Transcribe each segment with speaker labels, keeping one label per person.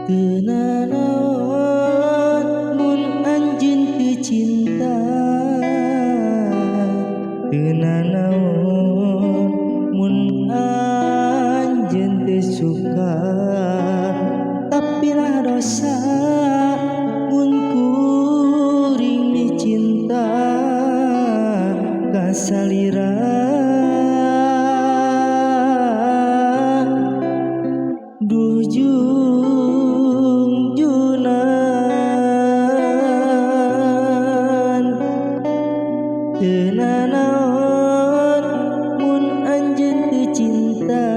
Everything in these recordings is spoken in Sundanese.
Speaker 1: Teu nanaon mun anjeun teu cinta, teu nanaon mun anjeun teu suka, tapi lah dosa mun kuring dicinta ka salira. Duh jungjunan teu nanaon mun anjeun teu cinta,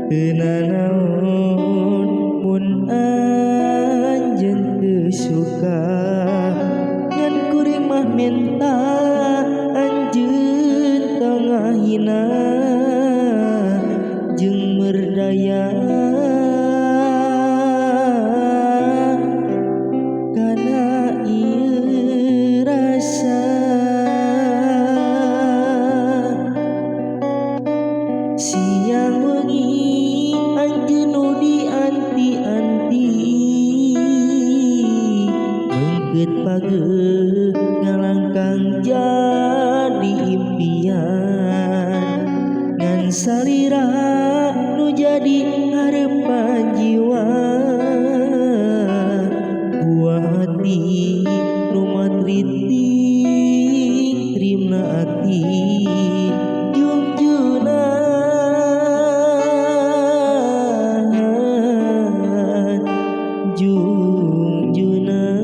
Speaker 1: teu nanaon mun anjeun teu suka, ngan kuring mah menta anjeun tong ngahina jeung merdaya kana ieu rasa. Siang wengi anjeun nu dianti-anti, meungkeut pageuh ngalangkang jadi impian, ngan salira nu jadi harepan jiwa, buah hati nu matriting rimna ati jungjunan jungjunan.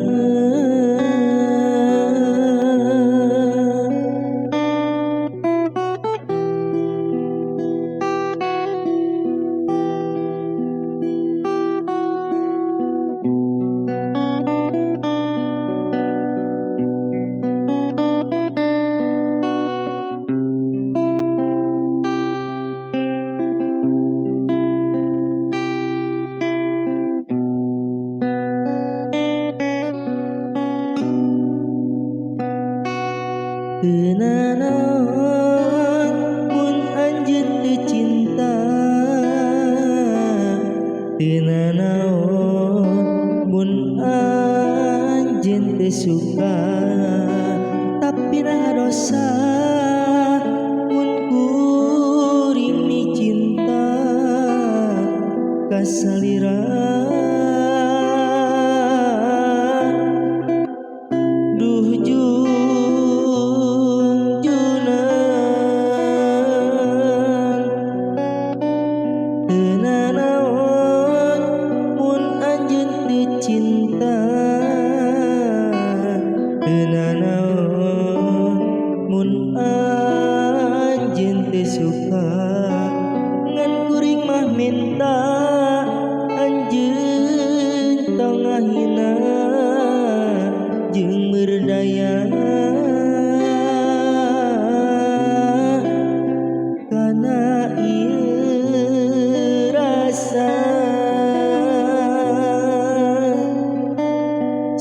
Speaker 1: Teu nanaon mun anjeun teu cinta, teu nanaon mun anjeun teu suka, tapi nah dosa mun kuring dicinta ka salira. Duh jungjunan teu nanaon mun anjeun teu cinta, teu nanaon mun anjeun teu suka, ngan kuring mah menta anjeun tong ngahina jeung merdaya kana ieu rasa.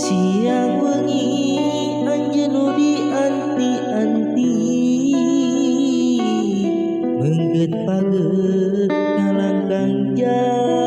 Speaker 1: Siang wengi anjeun nu dianti-anti, meungkeut pageuh ngalangkang jadi